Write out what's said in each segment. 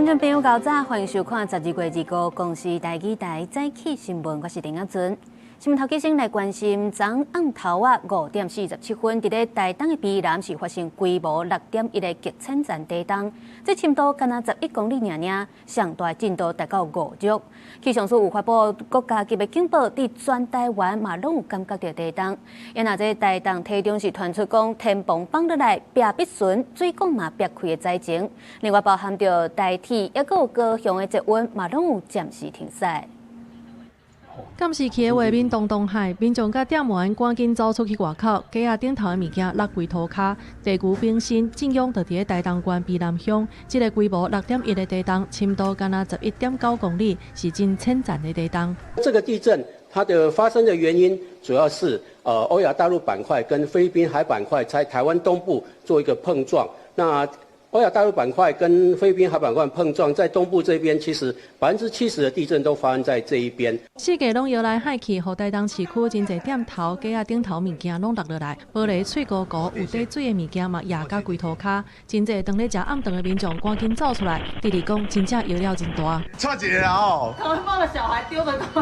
眾朋友，𠢕早，歡迎收看12月25公視台語台早起新聞，我是林阿尊。新聞頭起先來關心，昨暗頭仔5點47分，佇咧台東的卑南是發生規模6.1的極淺層地動，這深度敢若11公里爾爾，上大震度達到5級。氣象署有發布國家級的警報，佇全台灣嘛攏有感覺著地動。啊若這台東體中是傳出講天棚放落來，壁必損，水管嘛煏開的災情。另外包含著台鐵，抑閣有高雄的捷運嘛攏有暫時停駛。監視器的畫面動動海，民眾佮店員趕緊走出去外口，街仔頂頭的物件落規塗跤，地球冰心震央就佇咧台東縣卑南鄉，這个規模6.1的地動，深度敢若11.9公里，是真淺層的地動。這個地震它的發生的原因，主要是歐亞大陸板塊跟菲律賓海板塊在台灣東部做一個碰撞。那歐亞大陸板塊跟菲律賓海板塊碰撞，在東部這邊，其實70%的地震都發生在這一邊。四界攏搖來晃去，予台東市區真濟店頭、街仔頂頭物件攏落落來，玻璃碎糊糊，有滴水的物件嘛壓甲規塗跤。真濟當咧食暗頓的民眾趕緊走出來，直直講真正搖了真大。差一個哦，他們放了小孩丟的都。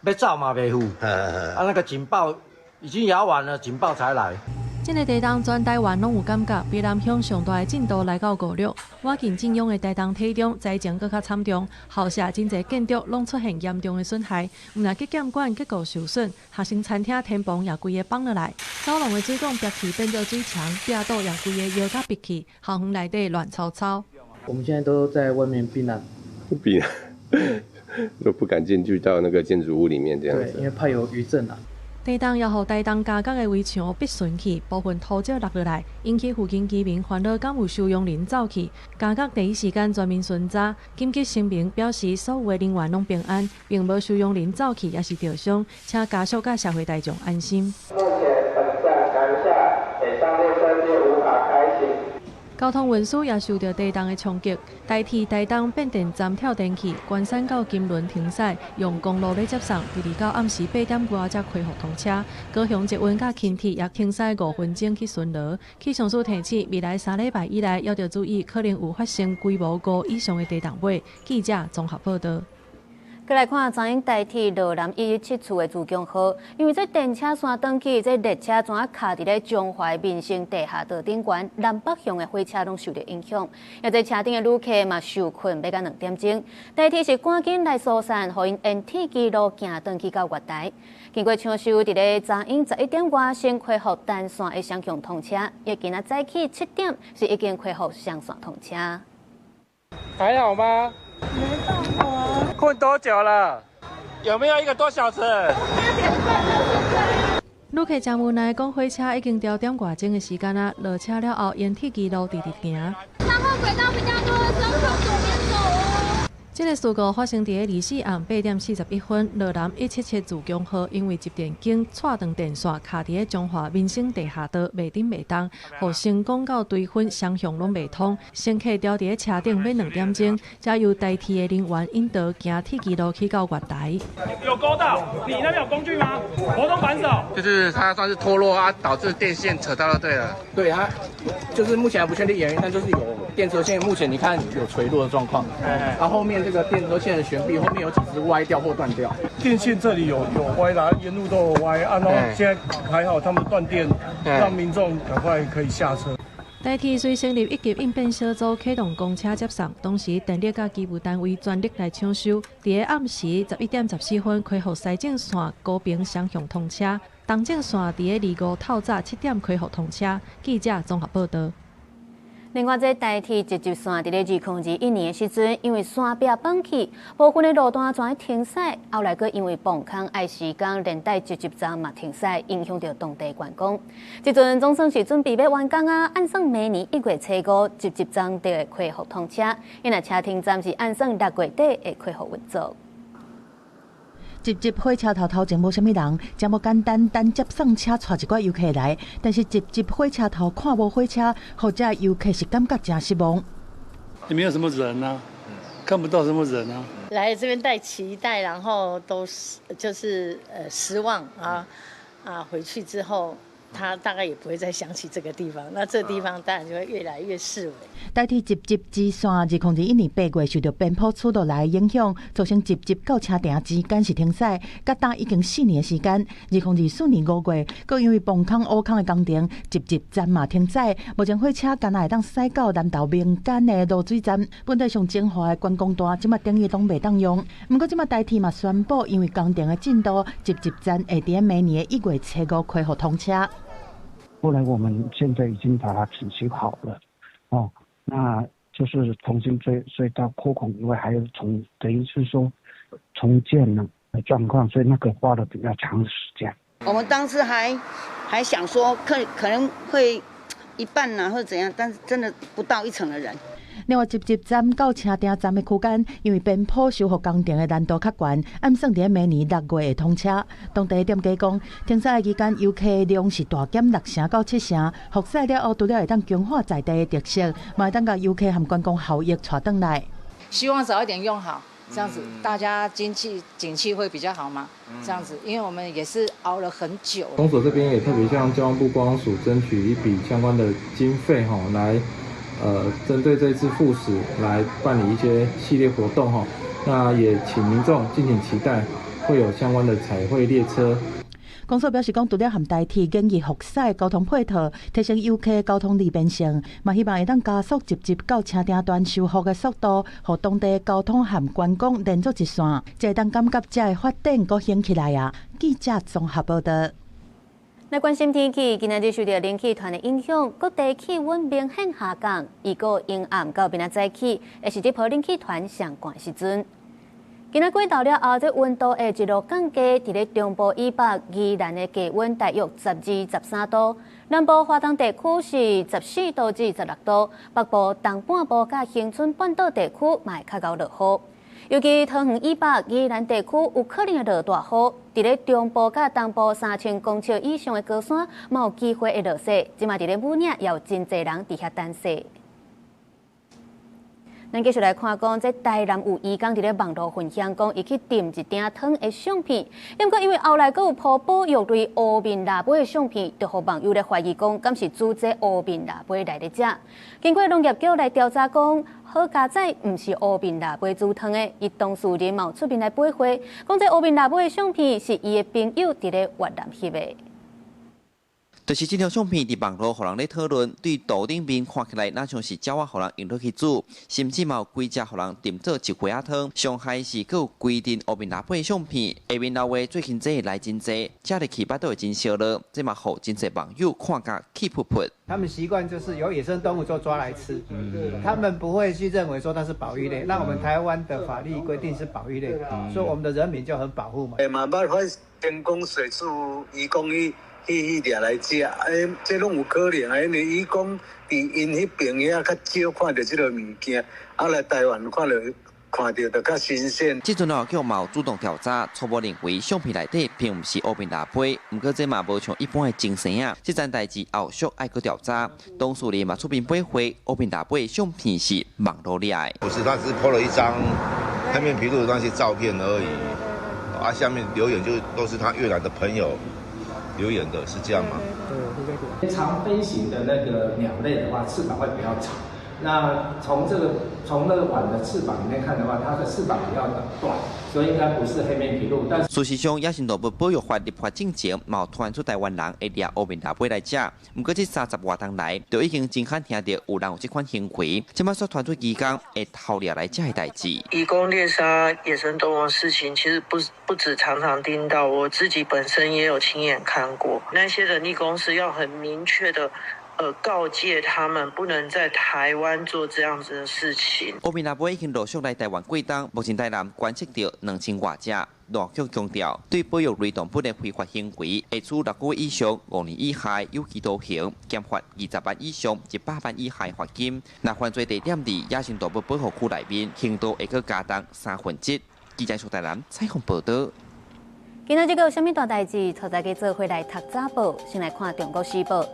欲走嘛袂赴，啊那個警報已經搖完了，警報才來。這个地動全台灣攏有感覺，卑南鄉上大的震度來到5.6，倚近震央的台東體中災情閣較慘重，校舍真濟建築攏出現嚴重的損害，毋但擊劍館結構受損，學生餐廳天棚也規个放落來，走廊的水管煏去變做水牆，壁倒也規个搖甲煏去，校園內底亂糟糟。我們現在都在外面避難，避難都不敢進去到那個建築物裡面，這樣子。對，因為怕有餘震啊。地動也予台東監獄的圍牆煏損去，部分塗石落落來，引起附近居民煩惱，敢有收容人走去。監獄第一時間全面巡查，緊急聲明表示所有的人員攏平安，並無收容人走去，抑是著傷，請家屬佮社會大眾安心。目前本站南下北上列車皆無法開行。交通運輸也受著地動的衝擊，台鐵台東變電站跳電去，關山到金崙停駛，用公路咧接送，直直到暗時8點外才恢復通車。高雄捷運佮輕鐵也停駛5分鐘去巡邏。氣象署提醒，未來3禮拜以來，猶著注意可能有發生規模五以上的地動尾。記者綜合報導。閣來看，昨昏台鐵羅南117處的自強號，因為這電車線斷去，這列車怎卡佇咧中華民生地下道頂懸，南北向的火車攏受著影響，抑這車頂的旅客嘛受困欲到2點鐘，台鐵是趕緊來疏散，予𪜶沿鐵軌路行轉去到月台。經過搶修，佇咧昨昏11點外先恢復單線的雙向通車，抑今仔早起7點是已經恢復雙線通車。還好嗎？沒辦法啊。困多久了？有沒有一個多小時？旅客誠無奈講，火車已經調點外鐘的時間啊，落車了後沿鐵軌路直直行。然後軌道比較多，雙向左邊走哦。這个事故發生佇24暗8點41分，羅南177自強號因為集電弓掣斷電線，卡佇咧中華民生地下道袂振袂動，予成功到堆芬雙向攏袂通，乘客牢佇咧車頂欲2點鐘，才由台鐵的人員引導行鐵軌路去到月台。有勾到？你那邊有工具嗎？活動扳手。就是它算是脫落啊，導致電線扯到就對了。對，它就是目前還不確定原因，但就是有電車線，目前你看有垂落的狀況。然後後面這個電車線的懸臂後面有幾支歪掉或斷掉。電線這裡有歪啦，沿路都有歪啊。然後現在還好，他們斷電，讓民眾趕快可以下車。台鐵隨成立一級應變小組，啟動公車接送。同時，電力佮機務單位全力來搶修。佇咧暗時11點14分恢復西正線高屏雙向通車，東正線佇咧25透早7點恢復通車。記者綜合報導。另外，這台鐵集集線佇咧2021年的時陣，因為山壁崩去，部分的路段全停駛。後來閣因為崩空愛時間，連帶集集站嘛停駛，影響著當地觀光。這陣總算是準備欲完工啊，按算明年1月初5，集集站就會恢復通車。因為車停站是按算6月底會恢復運作。集集火車頭頭前無啥物人，誠無簡單，單接送車帶一寡遊客來。但是集集火車頭看無火車，予遮遊客是感覺誠失望。沒有什麼人啊，看不到什麼人啊。來這邊帶期待，然後都是就是失望啊啊！回去之後他大概也不會再想起這個地方，那這個地方當然就會越來越式微。台鐵集集支線2021年8月受著邊坡出落來影響，造成集集到車埕之間是停駛，佮今已經4年的時間。2024年5月，閣因為崩空挖空的工程，集集站嘛停駛，目前火車干焦會當駛到南投民間的蘆水站，本地上精華的觀光段，這馬等於攏袂當用。毋過這馬台鐵嘛宣布，因為工程的進度，集集站會佇明年的1月初5恢復通車。後來我們現在已經把它整修好了，哦，那就是重新隧道擴孔以外，還有重等於是說重建了的狀況，所以那個花了比較長時間。我們當時還想說可能會一半啊，或者怎樣，但是真的不到一成的人。另外，集集站到車埕站的區間，因為邊坡修復工程的難度較懸，按算佇明年6月會通車。當地店家講，停駛的期間遊客量是大減六成到七成，復駛了後，除了會當強化在地的特色，嘛會當共遊客和觀光效益帶轉來。希望早一點用好，這樣子大家經濟景氣會比較好嘛？這樣子，因為我們也是熬了很久。公所這邊也特別向交通部觀光署爭取一筆相關的經費，吼來。針對這次復駛來辦理一些系列活動哈，那也請民眾敬請期待，會有相關的彩繪列車。公所表示講，除了和台鐵建議復駛交通配套，提升遊客交通利便性，嘛希望會當加速集集到車埕段修復的速度，予當地交通和觀光連做一線，才會當感覺遮的發展閣興起來啊！記者綜合報道。來關心天氣，今仔日受著冷氣團的影響，各地氣溫明顯下降。預告陰暗到明仔早起，會是這波冷氣團上寒時陣。今仔過晝了後，這溫度會一路降低，佇咧中部以北，宜蘭的低溫大約12、13度；南部花東地區是14度至16度；北部東半部佮恆春半島地區嘛會較𠢕落雨。尤其桃園以北、宜蘭地區有可能會落大雨，佇咧中部佮東部3000公尺以上的高山，嘛有機會會落雪。這馬佇咧武嶺也有真濟人佇遐等雪。咱繼續來看講，這台南有移工佇咧網路分享講，伊去訂一鼎湯的相片，毋過因為後來閣有 po 保育類烏面臘尾的相片，就予網友咧懷疑講，敢是煮這烏面臘尾來咧食。經過農業局來調查講，好佳哉，毋是烏面臘尾煮湯的，伊當事人嘛有出面來駁回，講這烏面臘尾的相片是伊的朋友佇咧越南翕的。就是這張相片佇網路予人咧討論，對圖頂面看起來，若像是鳥仔予人用落去煮，甚至嘛有幾隻予人浸做一鍋仔湯。上害是閣有規陣烏面臘尾相片，下面留話最近這來真濟，食入去腹肚會真燒熱，這嘛予真濟網友看甲氣噗噗。他們習慣就是有野生動物就抓來吃，他們不會去認為說它是保育類。那我們台灣的法律規定是保育類，所以我們的人民就很保護嘛。嘛捌發生講水煮，伊講伊去掠來食，欸，這攏有可能啊，因為伊講佇𪜶彼邊遐較少看著這个物件，啊來台灣看著就較新鮮。這陣農業局嘛有主動調查，初步認為相片內底並毋是烏面臘尾，毋過這嘛無像一般的精神啊。這件代誌後續愛閣調查，當事人嘛出面駁回烏面臘尾相片是網路掠的。不是，他只是 po 了一張黑面琵鷺的那些照片而已，啊，下面留言就都是他越南的朋友留言的，是這樣嗎？對，長飛行的那個鳥類的話，翅膀會比較長。那從這個從那個碗的翅膀裡面看的話，它的翅膀比較短，所以應該不是黑面琵鷺。但事實上，野生動物保育法立法進前，嘛有傳出台灣人會掠烏面臘尾來食。毋過這30外冬來，就已經真罕聽著有人有這款行為。這馬煞傳出移工會偷掠來食的代誌。移工獵殺野生動物的事情，其實不止常常聽到，我自己本身也有親眼看過。那些人力公司要很明確的告誡他們不能在台灣做這樣子的事情。烏面臘尾已經陸續來台灣幾冬，目前台南觀測著2000外隻。農局強調，對保育類動物的非法行為，會處6個月以上5年以下有期徒刑，監罰20萬以上100萬以下罰金。若犯罪地點佇野生動物保護區內面，刑度會閣加重三分之一。記者蘇台南採訪報導。今仔這個有啥物大代誌？帶大家做伙來讀早報，先來看《中國時報》。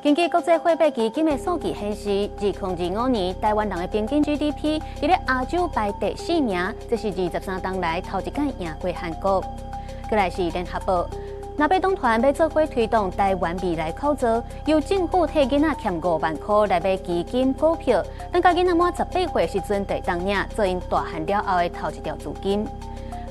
根據國際貨幣基金的數據顯示，2025年台灣人的平均 GDP 佇咧亞洲排第四名，這是23冬來頭一擺贏過韓國。閣來是聯合報，若欲黨團欲做伙推動台灣未來口座，由政府替囡仔欠5萬箍來買基金股票，等共囡仔滿18歲時陣，就會當領做𪜶大漢了後的頭一條資金。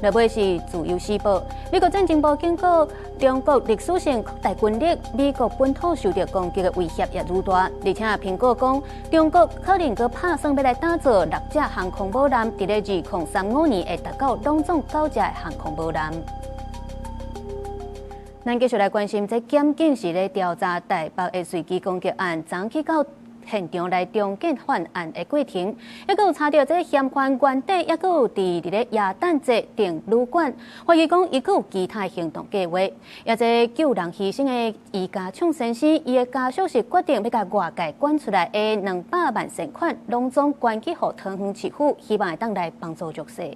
落尾是自由時報，美國戰情部警告中國歷史性擴大軍力，美國本土受著攻擊的威脅也愈大。而且蘋果講，中國可能閣拍算欲來打造六隻航空母艦，佇咧2035年會達到攏總九隻航空母艦。咱繼續來關心，這檢警是咧調查台北的隨機攻擊案，昨去到現場來重建犯案的過程，抑閣有查著這嫌犯原底，抑閣有佇咧耶誕節訂旅館，懷疑講伊閣有其他行動計劃。抑這救人犧牲的余家暢先生，伊的家屬是決定欲共外界捐出來的200萬善款，攏總捐去予桃園市府，希望會當來幫助弱勢。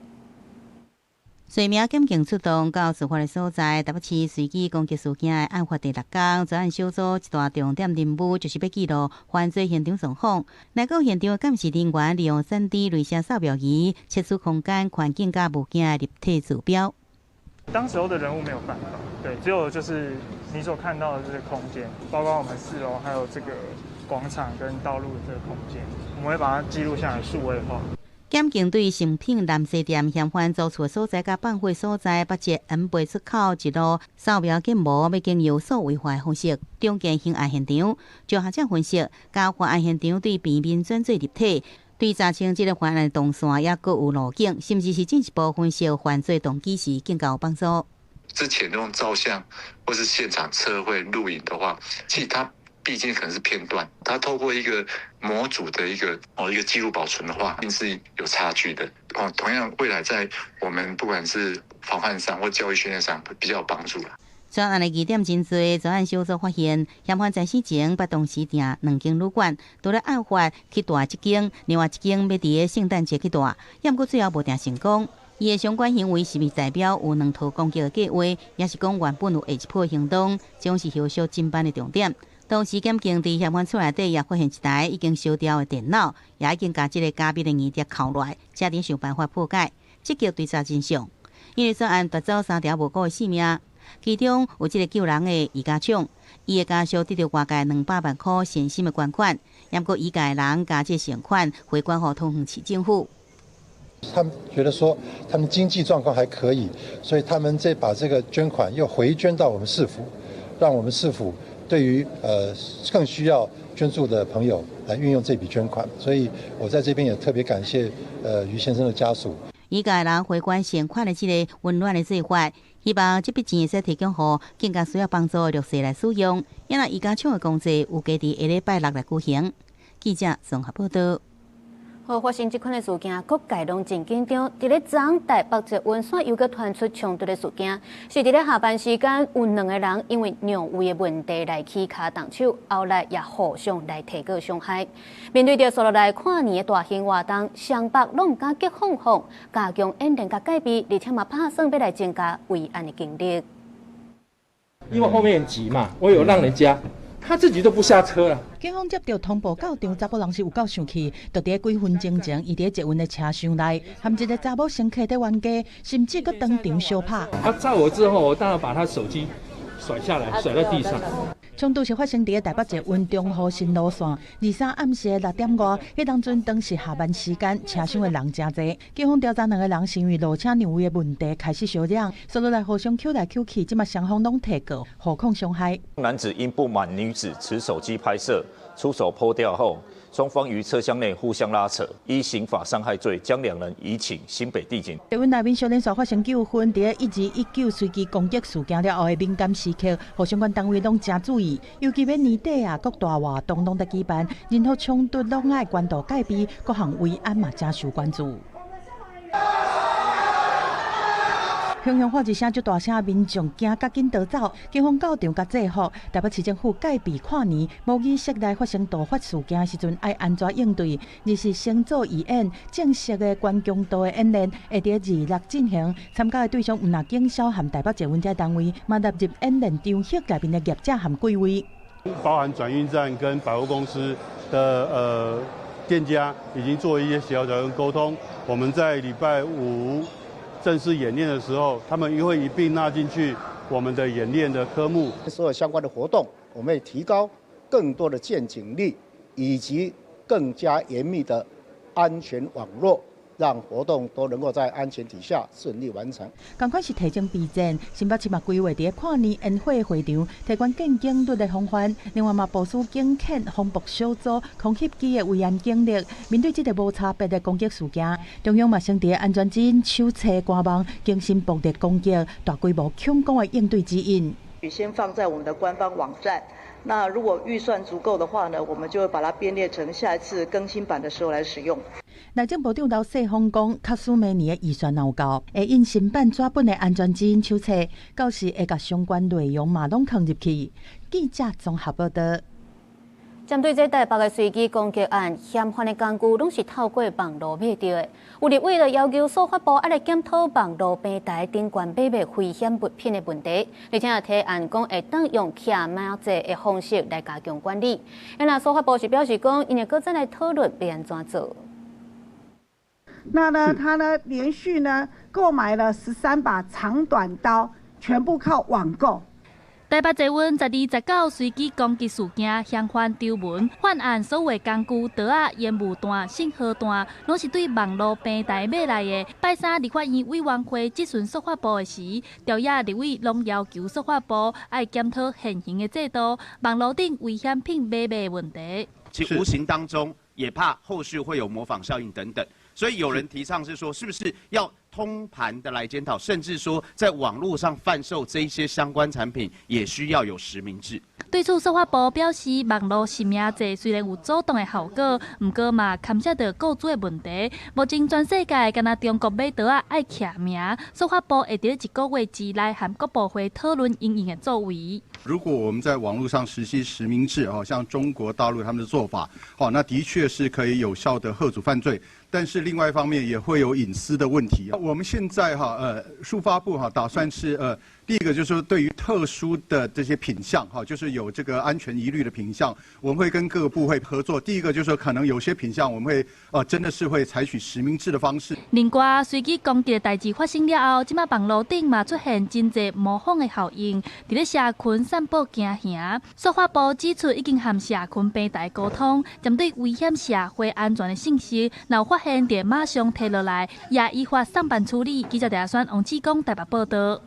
瑞明檢警出動到事發的所在，台北市隨機攻擊事件的案發第六工，專案小組一大重點任務就是欲記錄犯罪現場狀況。來到現場的鑑識人員利用3D 鐳射掃描儀測試空間環境佮物件的立體坐標。當時候的人物沒有辦法，對，只有就是你所看到的這個空間，包括我們4樓還有這個廣場跟道路的這個空間，我們會把它記錄下來，數位化。檢警對誠品南西店嫌犯租厝所在佮放火所在，北捷 M 八出口一路掃描建模，欲經由數位化的方式重建刑案現場。據學者分析，共犯案現場對平面轉做立體，對查清這个犯案動線抑閣有路徑，甚至是進一步分析犯罪動機時更加有幫助。之前用照相或是現場測繪錄影的話，其實它畢竟可能是片段，它透過一個模組的一個記錄保存的話，一定是有差距的。哦，同樣未來在我們不管是防範上或教育訓練上，比較有幫助啦。專案的疑點真濟，專案小組發現，嫌犯在死前捌同時訂兩間旅館，除了案發去蹛一間，另外一間欲佇咧聖誕節去蹛，毋過最後無訂成功。伊的相關行為是毋是代表有兩套攻擊的計劃，抑是講原本有下一步行動，將是後續偵辦的重點。同時，檢警佇嫌犯厝內底也發現一台已經燒掉的電腦，也已經共這个加密的硬碟拷落來，正佇想辦法破解，積極追查真相。因為專案奪走三條無辜的性命，其中有這个救人的余家暢，伊的家屬得著外界200萬箍善心的捐款，毋過余家的人共這善款回捐予桃園市政府。他們覺得說，他們經濟狀況還可以，所以他們這把這個捐款又回捐到我們市府，讓我們市府對於更需要捐助的朋友來運用這筆捐款，所以我在這邊也特別感謝余先生的家屬。余家人回捐善款的這个溫暖的做法，希望這筆錢會使提供予更加需要幫助的弱勢來使用。因為余家暢的公祭預計佇下禮拜六來舉行。記者綜合報道。好，發生這款的事件，各界攏真緊張。佇咧昨台北捷運線又閣傳出衝突的事件，是佇咧下班時間，有兩个人因為讓位的問題來起跤動手，後來也互相來提告傷害。面對著紲落來跨年的大型活動，雙北攏毋敢激放放，加強演練佮戒備，而且嘛拍算欲來增加維安的警力。因為後面擠嘛，我有讓人家。他自己都不下車了。警方接著通報到場，查某人是有夠生氣，就佇幾分鐘前，伊佇捷運的車廂內，和一个查某乘客佇冤家，甚至閣當場相拍。他載我之後，我當然把他手機甩下來，甩到地上。衝突是發生佇咧台北捷運中和新蘆線23暗時的6點外，彼當陣當時下班時間，車廂的人誠濟。警方調查兩个人是因為落車讓位的問題開始相嚷，紲落來互相抾來抾去，這馬雙方攏提告，互控傷害。男子因不滿女子持手機拍攝，出手潑掉後，雙方於車廂內互相拉扯，依刑法傷害罪將兩人移請新北地檢。捷運內面小連續發生糾紛，佇咧1219隨機攻擊事件了後的敏感時刻，予相關單位攏誠注意，尤其欲年底啊，各大活動攏佇舉辦，任何衝突攏愛關注戒備，各項維安嘛誠受關注。雄雄喊一聲足大聲，民眾驚甲緊逃走。警方到場共制服。台北市政府戒備跨年，模擬室內發生突發事件時陣，愛按怎應對？而是先做預演，正式的高強度的演練會佇26進行。參加的對象毋但警消和台北捷運這單位，嘛納入演練場域內面的業者和櫃位，包含轉運站跟百貨公司的店家已經做一些協調跟溝通。我們在禮拜五正式演練的時候，他們也會一併納進去，我們的演練的科目。所有相關的活動，我們會提高更多的見警力，以及更加嚴密的安全網絡，讓活動都能夠在安全底下順利完成。仝款是提前備戰，新北市嘛規劃佇咧跨年煙火會場，提懸見警率的防範，另外嘛部署警犬防暴小組、空襲機的維安警力。面對這個無差別的攻擊事件，中央嘛先佇安全指引手冊官網更新暴力攻擊大規模恐攻的應對指引。先放在我們的官方網站。那如果預算足夠的話呢，我們就會把它編列成下一次更新版的時候來使用。內政部長劉世鋒講，假使明年的預算若有夠，會印新版紙本的安全指引手冊，到時會共相關內容嘛攏囥入去。記者綜合報道。針對這台北的隨機攻擊案，嫌犯的工具攏是透過網路買著的。有立委就要求司法部愛來檢討網路平台頂懸買賣危險物品的問題，而且也提案講會當用疊碼制的方式來加強管理。那司法部是表示講，𪜶會閣再來討論欲按怎做。那呢，他呢連續呢購買了13把長短刀，全部靠網購。台北捷運12、19隨機攻擊事件，嫌犯張文犯案所有工具、刀仔、煙霧彈、信號彈，攏是對網路平台買來的。拜三立法院委員會質詢司法部的時，朝野立委攏要求司法部愛檢討現行的制度，網路頂危險品買賣問題。其無形當中也怕後續會有模仿效應等等，所以有人提倡是說，是不是要通盤的來檢討，甚至說在網絡上販售這一些相關產品，也需要有實名制。對此，司法部表示，網路實名制雖然有阻擋的效果，毋過嘛牽涉著個資的問題。目前全世界干焦中國買刀仔愛疊名，司法部會佇一個月之內和各部會討論因應的作為。如果我們在網絡上實施實名制，哦，像中國大陸他們的做法，哦，那的確是可以有效的遏阻犯罪。但是另外一方面也會有隱私的問題。我們現在哈，數發部哈打算是第一個就是說對於特殊的這些品項哈，就是有這個安全疑慮的品項，我們會跟各個部會合作。第一個就是說可能有些品項我們會真的是會採取實名制的方式。另外，隨機攻擊的代誌發生了後，這馬網路頂嘛出現真濟模仿的效應，佇咧社群散布驚嚇。司法部指出，已經和社群平台溝通，針對危險社會安全的信息，若有發現，就馬上提落來，也依法送辦處理。記者鄭選王志剛台北報道。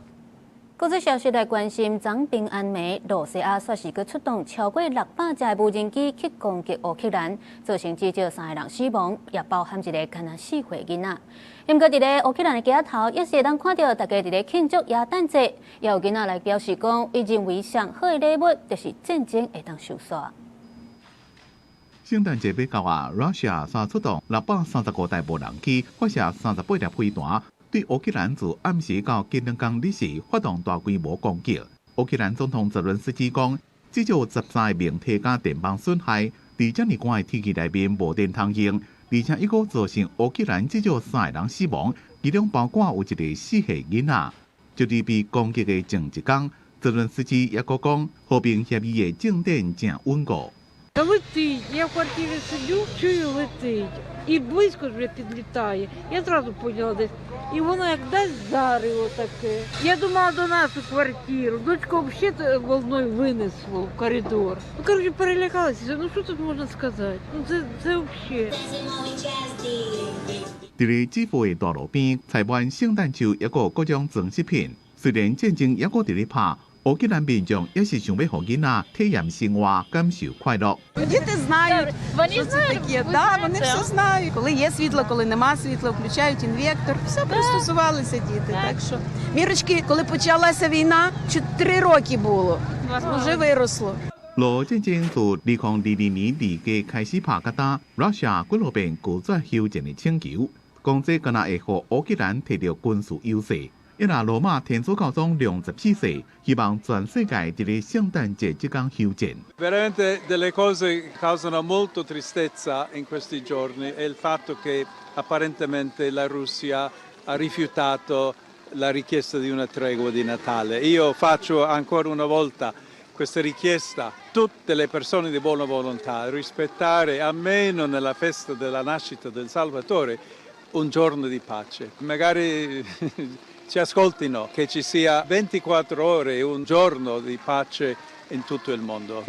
國際消息來關心，昨平安暝，羅西亞煞是閣出動超過600架無人機去攻擊烏克蘭，造成至少三個人死亡，也包含一個干焦4歲囡仔。毋過佇咧烏克蘭的街頭，也是會當看著大家佇咧慶祝耶誕節，也有囡仔來表示講，伊認為上好的禮物就是戰爭會當收煞。聖誕節欲到啊，Russia 煞出動635台無人機，發射38粒飛彈，對烏克蘭自暗時到今兩工日時發動大規模攻擊。烏克蘭總統澤倫斯基講，至少13個民宅佮電網損害，佇遮爾寒的天氣內面無電通用，而且抑閣造成烏克蘭至少三個人死亡，其中包括有一個4歲囡仔。就佇被攻擊的前一工，澤倫斯基抑閣講，和平協議的進展誠穩固。 Та летить, я в квартирі сиджу, чую, летить. І близько вже підлітає. Я зразу поняла десь. І воно як дасть зарево таке. Я думала, до нас у квартиру. Дочку вообще волною винесло в коридор. Ну, короче, перелякалася. Ну, що тут можна сказати? Ну, це вообще. 佇咧基輔的大路邊，採滿聖誕樹，抑閣各種裝飾品。雖然戰爭抑閣佇咧拍，烏克蘭民眾也是想欲予囡仔體驗生活，感受快樂。 Діти знають, що це таке. Да, вони все знають. Коли є світло, коли нема світла, включають інвертор. Все пристосувалися діти. Так що Мірочки, коли почалася війна, 3 роки було. Вже виросло. 俄戰爭自2022年2月開始拍到今，Russia 幾落遍拒絕休戰的請求，講這敢若會予烏克蘭提著軍事優勢。伊若羅馬天主教宗良十四世希望全世界佇咧聖誕節這工休戰。 Veramente delle cose che causano molto tristezza in questi giorni è il fatto che apparentemente la Russia ha rifiutato la richiesta di una tregua di Natale. Io faccio ancora una volta questa richiesta a tutte le persone di buona volontà, rispettare almeno nella festa della nascita del Salvatore un giorno di pace. Magari Ci ascoltino, che ci sia 24 ore, un giorno di pace in tutto il mondo.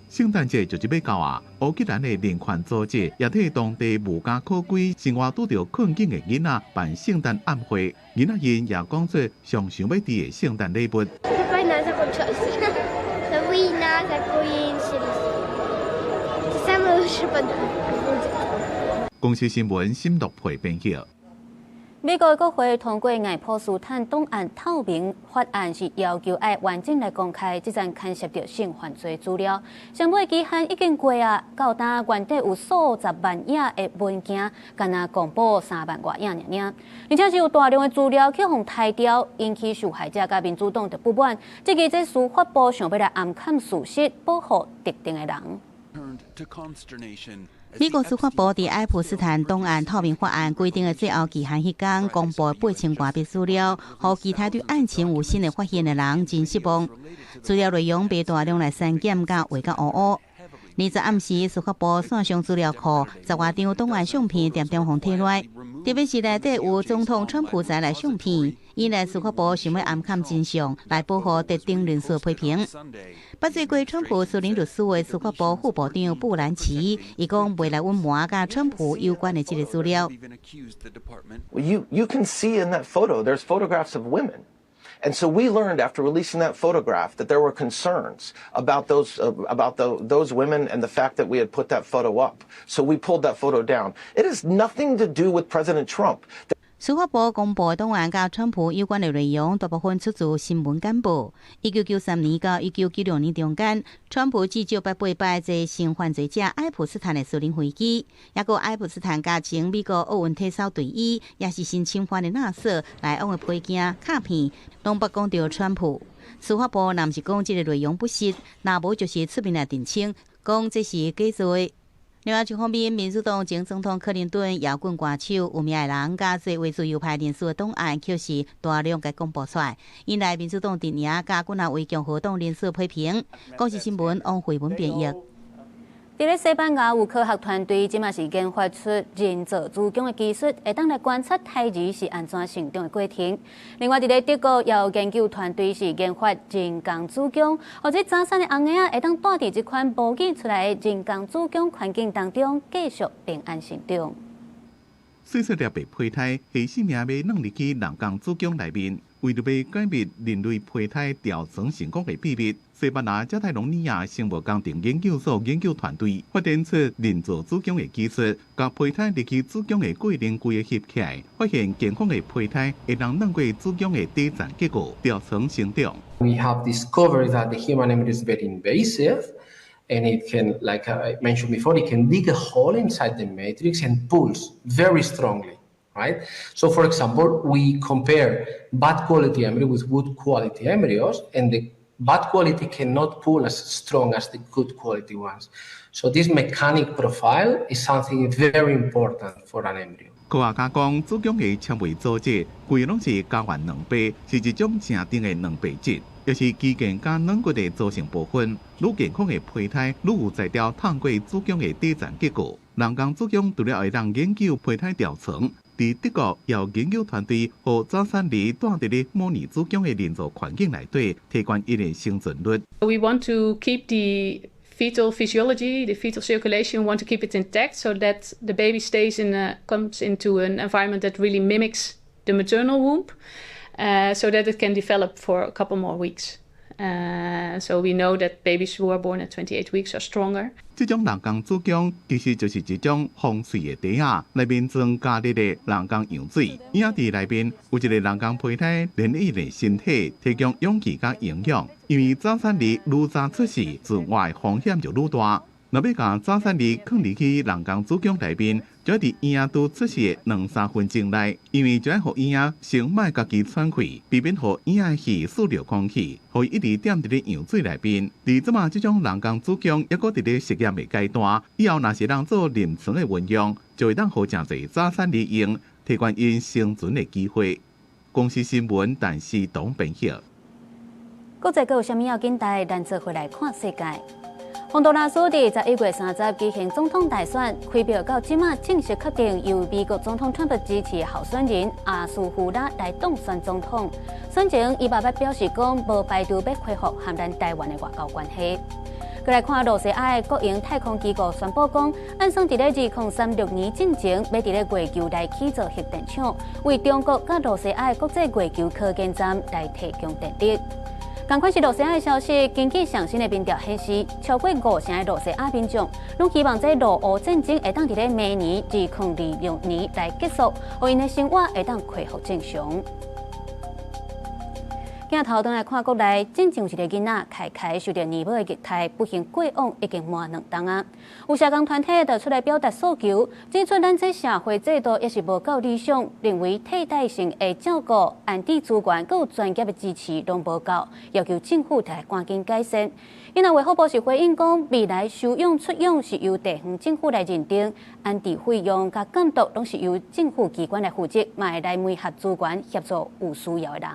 聖誕節就是欲到啊！烏克蘭的人權組織也替當地無家可歸、生活拄著困境的囡仔辦聖誕晚會，囡仔𪜶也講出上想欲佇的聖誕禮物。 Война закончилась. Война закончилась. Это самый лучший подарок будет. 公視新聞沈樂培編輯。美國國會通過愛潑斯坦檔案透明法案，是要求愛完整來公開這層牽涉著性犯罪資料。上尾期限已經過啊，到今原底有數十萬頁的文件，干焦公布3萬外頁爾爾，而且是有大量的資料去予刣掉，引起受害者佮民主黨的不滿。這個這司法部想欲來掩蓋事實，保護特定的人。美國司法部佇愛潑斯坦檔案透明法案規定的最後期限彼工，公布8000外筆資料，予其他對案情有新的發現的人真失望。資料內容被大量來刪減，佮畫甲烏烏。20暗時，司法部線上資料庫10外張檔案相片，恬恬予提來，特別是內底有總統川普在內相片，引來司法部想欲掩蓋真相，來保護特定人士批評。捌做過川普私人律師的司法部副部長布蘭奇，伊講袂來隱瞞佮川普有關的這個資料。 You can see in that photo, there's photographs of women. And so we learned after releasing that photograph that there were concerns about those women and the fact that we had put that photo up. So we pulled that photo down. It has nothing to do with President Trump. 司法部公布檔案佮川普有關的內容，大部分出自新聞簡報。1993年到1996年中間，川普至少捌八擺坐性犯罪者愛潑斯坦的私人飛機，抑閣愛潑斯坦佮前美國奧運體操隊醫，也是性侵犯的勒索來往的批件卡片，攏捌講著川普。司法部若毋是講這個內容不實，若無就是出面來澄清，講這是假做的。另外一方面，民主黨前總統克林頓搖滾歌手有名的人，佮這位自由派人士的檔案，卻是大量共公布出來，引來民主黨陣營佮幾若位共和黨人士批評。公視新聞王慧文編譯。佇咧西班牙有科學團隊，這馬是研發出人造子宮的技術，會當來觀察胎兒是按怎成長的過程。另外，佇咧德國也有研究團隊是研發人工子宮，予這早產的翁嬰仔會當蹛佇這款模擬出來的人工子宮環境當中，繼續平安成長。細細粒的胚胎，下性命欲放入去人工子宮內面，為著欲解密人類胚胎著床成功的秘密，西班牙加泰隆尼亞生物工程研究所研究團隊發展出人造子宮的技術，共胚胎入去子宮的過程規个翕起來，發現健康的胚胎會當鑽過子宮的底層結構，著床成長。 We have discovered that the human embryo is very invasive, and it can, like I mentioned before, it can dig a hole inside the matrix and pulls very strongly. Right? So, for example, we compare bad quality embryo with good quality embryos, and the bad quality cannot pull as strong as the good quality ones. So this mechanic profile is something very important for an embryo. 科學家講，子宮的纖維組織規攏是膠原蛋白，是一種誠甜的蛋白質，也是肌腱佮軟骨的組成部分。愈健康的胚胎，愈有才調鑽過子宮的底層結構。人工子宮除了會當研究胚胎著床，佇德國有研究團隊予早產兒蹛佇咧模擬子宮的人造環境內底，提懸𪜶的生存率。 We want to keep the fetal physiology, the fetal circulation, want to keep it intact so that the baby comes into an environment that really mimics the maternal womb, so that it can develop for a couple more weeks. So we know that babies who are born at 28 weeks are stronger. 這種人工子宮其實就是一種防水的袋仔，內面裝加熱的人工羊水，嬰仔佇內面有一個人工胚胎，連𪜶的身體提供氧氣佮營養。因為早產兒愈早出世，自外風險就愈大。若欲共早產兒囥入去人工子宮內面，就愛佇嬰仔拄出世的兩三分鐘內，因為就愛予嬰仔先莫家己喘氣，避免予嬰仔吸塑料空氣，予伊一直踮佇咧羊水內面。佇這馬這種人工子宮猶閣佇咧實驗的階段，以後若是當做臨床的運用，就會當予誠濟早產兒用，提懸𪜶生存的機會。公視新聞，陳思東編譯。國際閣有啥物要緊代？咱做伙來看世界。洪都拉斯佇11月30舉行總統大選，開票到這馬正式確定由美國總統川普支持候選人阿斯胡拉來當選總統。選前，伊嘛捌表示講，無排除欲恢復和咱台灣的外交關係。閣來看露西亞的國營太空機構宣布講，按算佇咧2036年進前，欲佇咧月球來起造核電廠，為中國佮露西亞的國際月球科研站來提供電力。仝款是露西亞的消息，根據上新的民調顯示，超過五成的露西亞民眾攏希望這俄烏戰爭會當佇咧明年2026年來結束，予𪜶的生活會當恢復正常。鏡頭轉來看國內，進前有一个囡仔凱凱受著乳母的虐待，不幸過往已經滿兩冬啊。有社工團體就出來表達訴求，指出咱這社會制度也是無夠理想，認為替代性的照顧、安置資源、閣有專業的支持攏無夠，要求政府來趕緊改善。𪜶衛福部是回應講，未來收養出養是由地方政府來認定，安置費用佮監督攏是由政府機關來負責，嘛會來媒合資源協助有需要的人。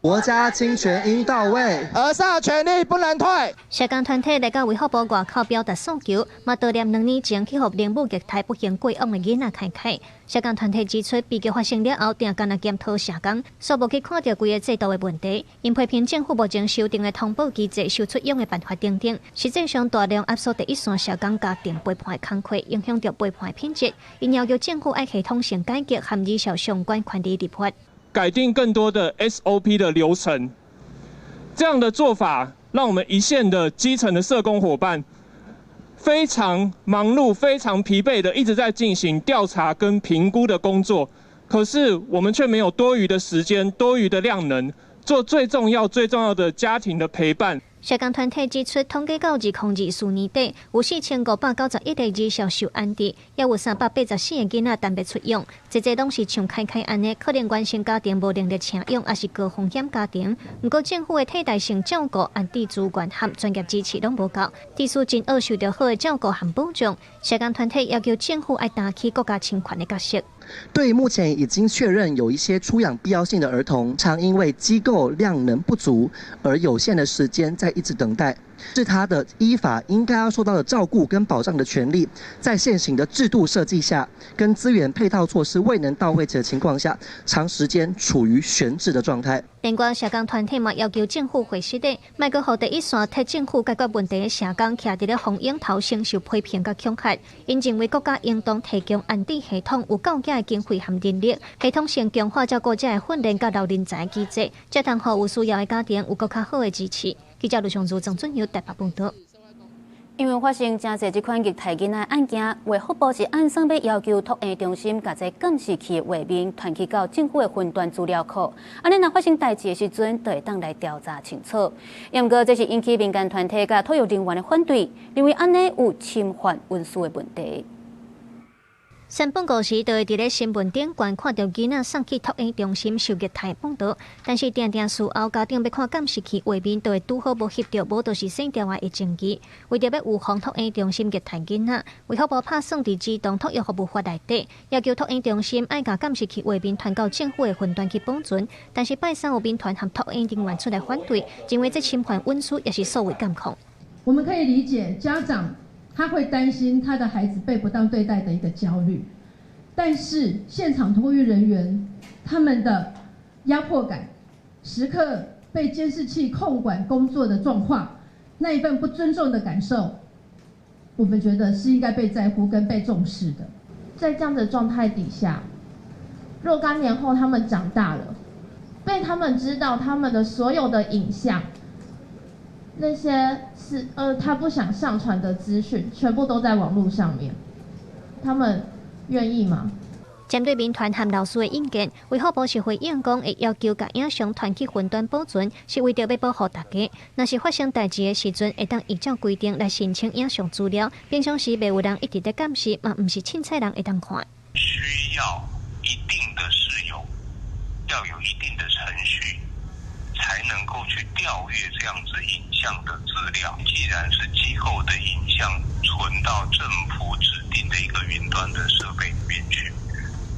國家親權應到位，兒少權利不能退。社工團體來到衛福部外口表達訴求，嘛悼念兩年前去予乳母虐待不幸過往的囡仔凱凱。社工團體指出，悲劇發生了後，定干焦檢討社工，煞無去看著規个制度的問題。𪜶批評政府目前修訂的通報機制、收出養的辦法等等，實際上大量壓縮第一線社工家庭陪伴的工課，影響著陪伴的品質。𪜶要求政府愛系統性改革和兒少相關權利立法。改定更多的 SOP 的流程，這樣的做法讓我們一線的基層的社工夥伴非常忙碌、非常疲憊的一直在進行調查跟評估的工作，可是我們卻沒有多餘的時間、多餘的量能做最重要、最重要的家庭的陪伴。社工團體指出，統計到2024年底，有4591個兒少受安置，也有384個囡仔等欲出養。濟濟攏是像凱凱按呢，可能原生家庭無能力請養，抑是高風險家庭。毋過政府的替代性照顧、安置資源和專業支持攏無夠，致使真愛受著好的照顧和保障。社工團體要求政府愛擔起國家親權的角色。對目前已經確認有一些出養必要性的兒童，常因為機構量能不足而有限的時間在一直等待，是他的依法應該要受到的照顧跟保障的權利，在現行的制度設計下，跟資源配套措施未能到位的情況下，長時間處於懸置的狀態。另外，社工團體嘛要求政府回實的，莫閣予第一線替政府解決問題的社工，徛佇咧風湧頭承受批評佮恐嚇。𪜶認為國家應當提供安置系統，有夠額的經費和人力，系統性強化照顧者的訓練佮留人才機制，才通予有需要的家庭有閣較好的支持。記者盧尚如、張俊友台北報導。因為發生誠濟這款虐待囡仔案件，衛福部是按算欲要求托嬰中心共這監視器的畫面傳去到政府的雲端資料庫，按呢若發生代誌的時陣，就會當來調查清楚。毋過這是引起民間團體佮托育人員的反對，認為按呢有侵犯隱私的問題。三不五時，就會佇咧新聞頂懸看著囡仔送去托嬰中心受虐待報導，但是定定事後家長欲看監視器畫面，就會拄好無翕著，無就是省掉的證據。為著欲預防托嬰中心虐待囡仔，衛福部拍算佇兒童托育服務法內底，要求托嬰中心愛共監視器畫面傳到政府的雲端去保存。但是拜三有民團和托嬰人員出來反對，認為這侵犯隱私也是數位監控。我們可以理解家長。他會擔心他的孩子被不當對待的一個焦慮，但是現場托育人員他們的壓迫感，時刻被監視器控管工作的狀況，那一份不尊重的感受，我們覺得是應該被在乎跟被重視的。在這樣的狀態底下，若干年後他們長大了，被他們知道他們的所有的影像。那些是他不想上傳的資訊，全部都在網路上面。他們願意嗎？針對民團和老師的意見，衛福部是回應講，會要求共影像傳去雲端保存，是為著欲保護大家。若是發生代誌的時陣，會當依照規定來申請影像資料。平常時袂有人一直佇監視，嘛毋是凊彩人會當看。需要一定的事由，要有一定的程序，才能夠去調閱這樣子影像的資料。既然是機構的影像存到政府指定的一個雲端的設備裡面去，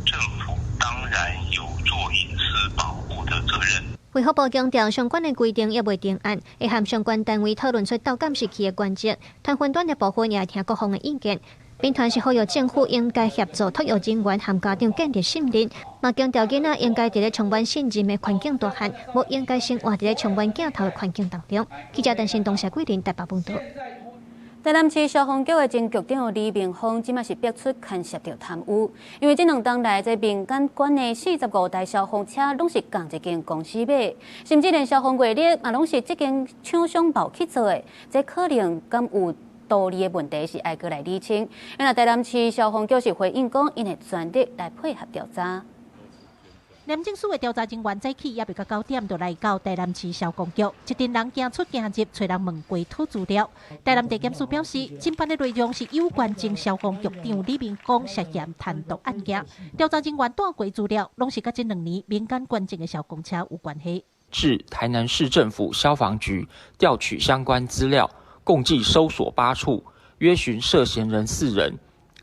政府當然有做隱私保護的責任。衛福部強調，相關的規定猶未定案，會和相關單位討論出鬥監視器的原則。傳雲端的部分也會聽各方的意見。民團是呼籲政府應該協助托育人員和家長建立信任，嘛強調囡仔應該佇咧充滿信任的環境大漢，無應該生活佇咧充滿鏡頭的環境當中。記者陳新東、謝桂林台北報導。台南市消防局的前局長李明峰，這馬是逼出牽涉著貪污，因為這兩冬來，這民間管的45台消防車攏是仝一間公司買，甚至連消防月曆嘛攏是這間廠商包去做的，這可能敢有道理的問題是愛閣來釐清。因為台南市消防局是回應講，𪜶會全力來配合調查。廉政署的調查人員早起猶未到9點，就來到台南市消防局，一陣人行出行入，揣人問過討資料。台南地檢署表示，偵辦的內容是有關前消防局長李明光涉嫌貪瀆案件。調查人員帶過資料，攏是佮這兩年民間捐贈的消防車有關係。至台南市政府消防局調取相關資料，共計搜索8處，約詢涉嫌人4人，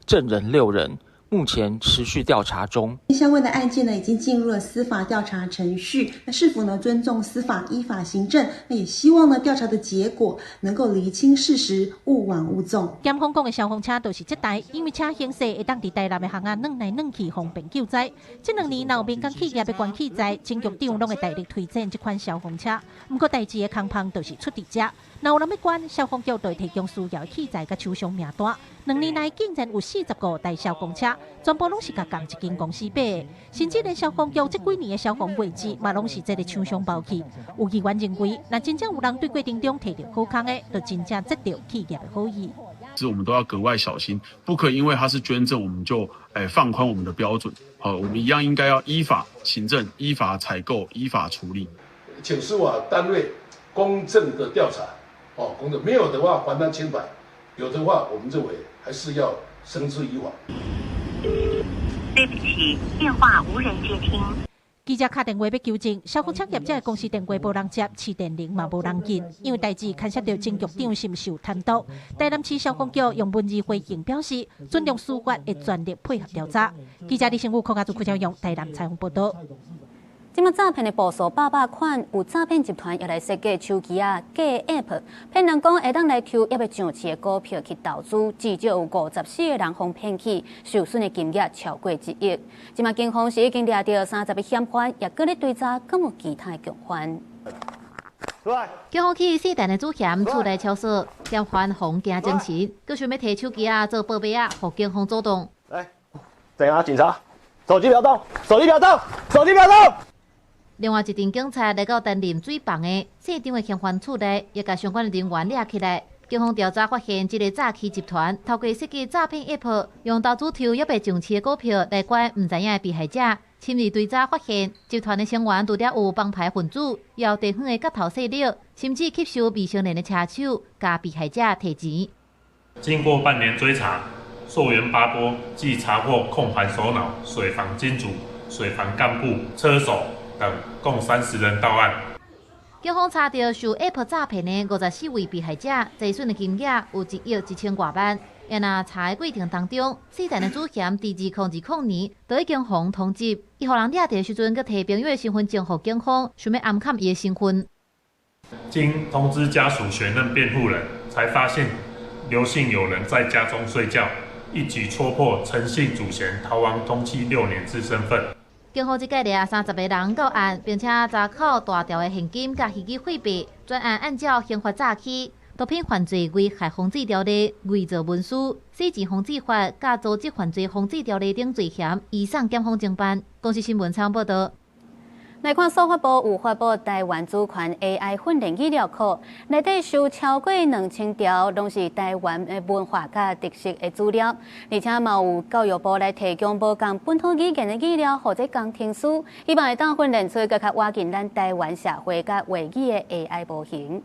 證人6人。目前持續調查中。相關的案件呢，已經進入了司法調查程序。那是否呢尊重司法依法行政？那也希望呢調查的結果能夠釐清事實，勿枉勿縱。檢方講的消防車就是這台，因為車型細，會當佇台南的巷仔轉來轉去，方便救災。這兩年若有民間企業欲捐器材，前局長攏會大力推薦這款消防車。毋過代誌的空縫就是出佇遮，若有人欲捐，消防局就會提供需要的器材佮廠商名單。兩年內竟然有45台消防車。全部攏是共仝一間公司買的，甚至連消防局這幾年的消防位置嘛，攏是這个廠商包去。有議員認為，若真正有人對過程中提著好康的，就真正得著企業的好意。是我們都要格外小心，不可以因為他是捐贈，我們就放寬我們的標準。好，我們一樣應該要依法行政、依法採購、依法處理。請司法單位公正的調查，哦，公正沒有的話還他清白，有的話我們認為還是要繩之以法。對不起，電話無人接聽。記者敲電話欲求證，消防車業者的公司電話無人接，市電鈴嘛無人應，因為代誌牽涉著前局長是毋是有貪瀆。台南市消防局用文字回應表示，尊重司法，會全力配合調查。記者李成武、柯家祖、柯昭勇台南採訪報導。這馬詐騙的步數百百款，有詐騙集團也來設計手機仔假 App，騙人講會當來抽猶未上市的股票去投資，至少有54個人予騙去，受損的金額超過1億。這馬警方是已經掠著30個嫌犯，也閣咧追查，敢有其他的共犯。警方去四代的主嫌厝內抄索，嫌犯予驚精神，閣想欲提手機仔做報備仔，予警方阻擋。來，等下警察，手機不要動，手機不要動，手機不要動。另外一陣警察來到擔任水房的姓張的嫌犯厝內，也共相關的人員掠起來。警方調查發現，這个詐欺集團透過設計詐騙 App，用投資抽猶未上市的股票來拐毋知影的被害者。深入追查發現，集團的成員除了有幫派分子，也有地方的角頭勢力，甚至吸收未成年的車手，共被害者提錢。經過半年追查，溯源8波，計查獲控盤首腦、水房金主、水房幹部、車手等共30人到案。警方查著受 App 詐騙的54位被害者，財損的金額有1億1千外萬。也若查的過程當中，四代的主嫌佇2020年就已經予通緝，伊予人掠著的時陣，閣提朋友的身份證予警方，想欲暗崁伊的身份。經通知家屬選任辯護人，才發現劉姓友人在家中睡覺，一舉戳破陳姓主嫌逃亡通緝6年之身份。警方這屆掠30個人到案，並且查扣大條的現金佮虛擬貨幣，專案按照刑法詐欺、毒品犯罪危害防治條例、偽造文書、洗錢防治法、佮組織犯罪防治條例等罪嫌，移送檢方偵辦。公視新聞採訪報導。來看數發部有發布台灣主權 AI 訓練語料庫，內底收超過2000條，攏是台灣的文化佮特色的資料，而且嘛有教育部來提供無仝本土語言的語料，予這工程師，希望會當訓練出閣較倚近咱台灣社會佮話語的 AI 模型。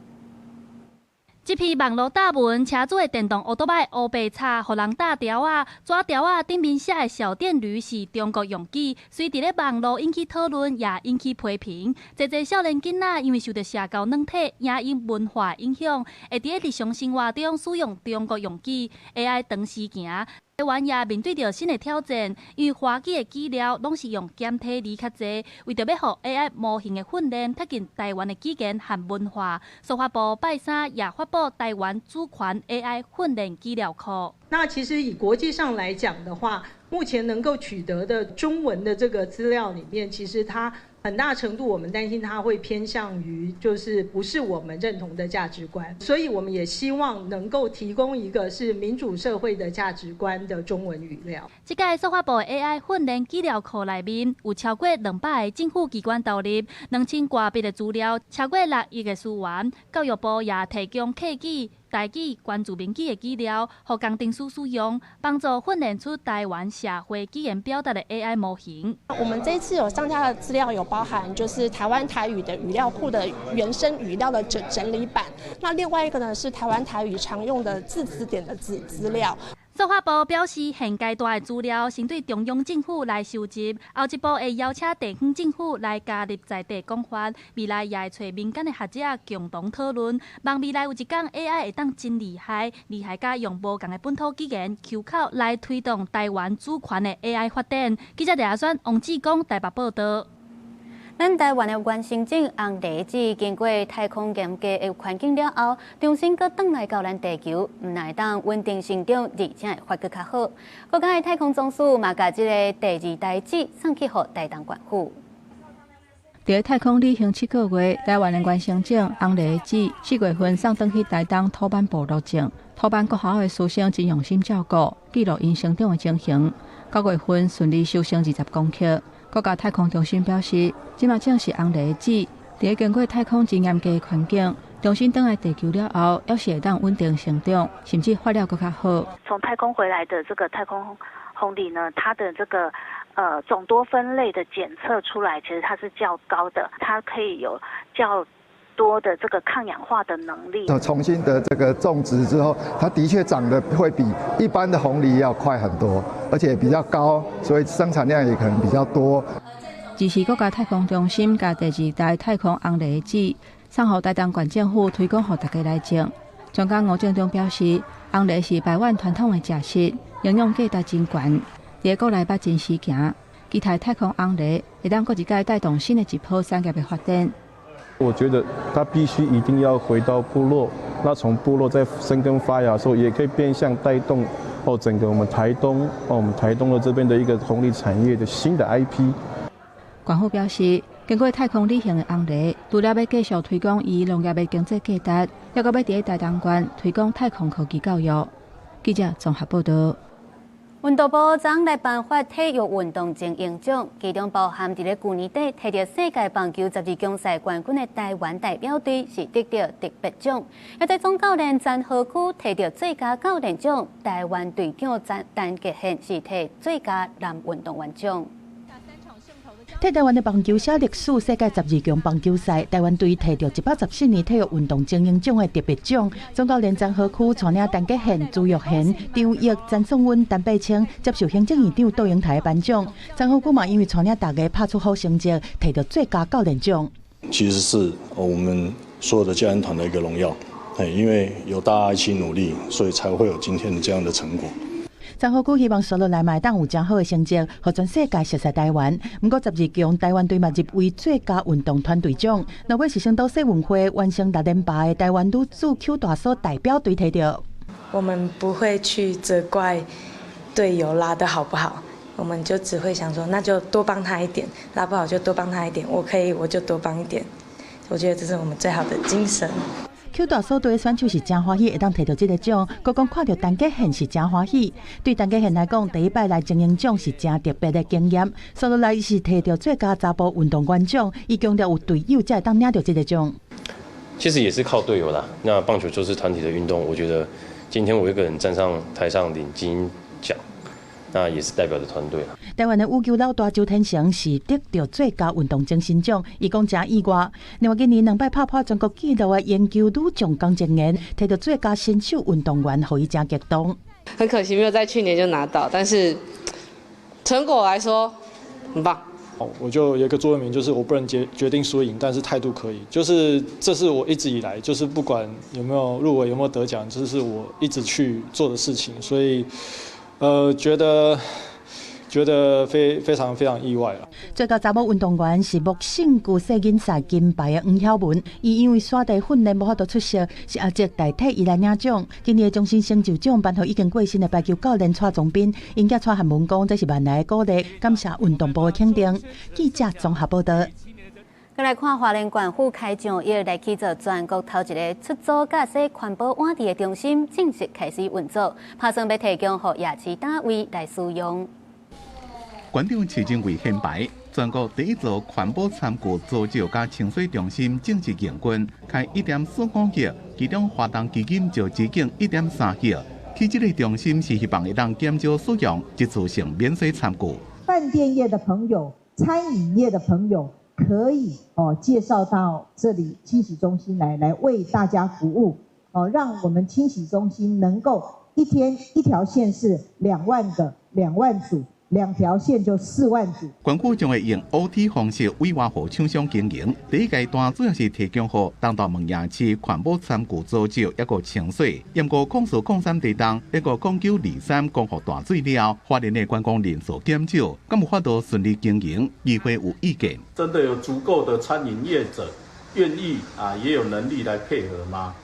這篇網路貼文，車主的電動歐多擺烏白插，予人貼條仔，紙條仔頂面寫的小電驢是中國用語，隨佇咧網路引起討論，也引起批評。濟濟少年囡仔因為受著社交軟體、影音文化影響，會佇咧日常生活中使用中國用語，AI 長時行。台灣也面對著新的挑戰，因為華語的語料攏是用簡體字較濟，為著欲予 AI 模型的訓練貼近台灣的語言和文化，數發部拜三也發布台灣主權 AI 訓練資料庫。那其實以國際上來講的話，目前能夠取得的中文的這個資料裡面，其實它很大程度我們擔心它會偏向於就是不是我們認同的價值觀，所以我們也希望能夠提供一個是民主社會的價值觀的中文語料。這屆數發部 AI 訓練資料庫內面有超過200個政府機關投入2000多筆的資料，超過6億個資源。教育部也提供客語、台語、原住民語的資料，予工程師使用，幫助訓練出台灣社會語言表達的 AI 模型。我們這一次有上架的資料有包含，就是台灣台語的語料庫的原生語料的整理版。那另外一個呢，是台灣台語常用的字詞典的資料。數發部表示，現階段的資料先對中央政府來收集，後一步會邀請地方政府來加入在地講法，未來也會揣民間的學者共同討論。望未來有一天 AI 會當真厲害，厲害甲用無仝的本土語言 Q 口來推動台灣主權的 AI 發展。記者李阿選、王志剛台北報道。咱台灣的原生種紅梨子經過太空嚴格的環境了後，重新閣轉來到咱地球，毋但會當穩定成長，而且會發閣較好。國家的太空總署嘛，共這个第二代子送去予台東縣府。佇太空旅行7個月，台灣的原生種紅梨子4月份送轉去台東土坂部落種。土坂國小的師生真用心照顧，記錄𪜶成長的情形。9月份順利收成20公克。國家太空中心表示，這馬正是紅梨子佇經過太空真嚴格的環境，重新轉來地球了後，猶是會當穩定成長，甚至發了閣較好。從太空回來的這個太空紅梨呢，它的這個總多酚類的檢測出來，其實它是較高的，它可以有較多的這個抗氧化的能力。重新的這個種植之後，它的確長得會比一般的紅梨要快很多，而且比較高，所以生產量也可能比較多。這是國家太空中心共第二代太空紅梨子送予台東縣政府推廣，予大家來種。專家吳正中表示，紅梨是排灣傳統的食食，營養價值真懸，佇國內捌真時行。期待太空紅梨會當閣一擺帶動新的一波產業的發展。我覺得他必須一定要回到部落，那從部落再生根發芽的時候，也可以變相帶動哦整個我們台東哦我們台東的這邊的一個紅梨產業的新的 IP。縣府表示，經過太空旅行的紅梨，除了欲繼續推廣伊農業的經濟價值，猶閣欲佇台東縣推廣太空科技教育。記者綜合報道。運動部昨來頒發體育運動精英獎，其中包含佇咧舊年底摕著世界棒球十二強賽冠軍的台灣代表隊是得著特別獎，也在總教練詹和區摕著最佳教練獎，台灣隊長陳傑憲是摕最佳男運動員獎。替台灣的棒球寫歷史，世界十二強棒球賽，台灣隊摕著114年體育運動精英獎的特別獎。總教練詹和區帶領陳傑憲、朱育賢、張毅、陳頌溫、陳柏青接受行政院長杜英台頒獎。詹和區嘛，因為帶領大家拍出好成績，摕著最佳教練獎。其實是我們所有的教練團的一個榮耀，因為有大家一起努力，所以才會有今天的這樣的成果。詹和區希望紲落來嘛會當有誠好的成績，予全世界熟悉台灣。毋過十二強台灣隊嘛入圍最佳運動團隊獎。落尾是成都世運會完成6連霸的台灣女子抾大鎖代表隊摕著。我們不會去責怪隊友拉得好不好，我們就只會想說，那就多幫他一點，拉不好就多幫他一點，我可以我就多幫一點。我覺得這是我們最好的精神。抾大鎖隊選手是誠歡喜，會當摕著這个獎。閣講看著陳傑憲是誠歡喜。對陳傑憲來講，第一擺來精英獎是誠特別的經驗。紲落來是摕著最佳查埔運動員獎，伊強調有隊友才會當領著這个獎。其實也是靠隊友啦。那棒球就是團體的運動，我覺得今天我一個人站上台上領金鷹獎，那也是代表著團隊啦。台灣的羽球老大周天成是得著最佳運動精神獎，伊講誠意外。另外，今年兩擺拍破全國紀錄的鉛球女將江靜妍，摕著最佳新秀運動員，予伊誠激動。很可惜沒有在去年就拿到，但是成果來說很棒。我就有一個座右銘，就是我不能決定輸贏，但是態度可以。就是這是我一直以來，就是不管有沒有入圍，有沒有得獎，這是我一直去做的事情。所以，覺得非常非常意外啦。最佳查某運動員是獲勝舊世錦賽金牌的黃曉文，伊因為沙地訓練無法度出席，是阿哲代替伊來領獎。今年的終身成就獎頒予已經過身的排球教練蔡宗斌，𪜶囝蔡漢文講這是萬來的鼓勵，感謝運動部的肯定。記者綜合報道。閣來看花蓮縣府開獎，欲來起做全國頭一个出租佮洗環保碗碟的中心正式開始運作，拍算欲提供予夜市攤位來使用。縣長市政會顯牌，全國第一座環保餐具租借佮清洗中心正式營運，開1.45億，其中華東基金就資金1.3億。起這个中心是希望會當減少使用一次性免洗餐具。飯店業的朋友、餐飲業的朋友，可以哦介紹到這裡清洗中心來，來為大家服務哦，讓我們清洗中心能夠一天一條線是2萬個2萬組，兩條線就4萬組。縣府將會用 OT 方式委外予廠商經營。第一階段主要是提供予東大門夜市環保餐具租借抑閣清洗。毋過04-03地動，抑閣09-23光復大水了後，花蓮的觀光人數減少，敢有法度順利經營？議會有意見。真的有足夠的餐飲業者願意啊，也有能力來配合嗎？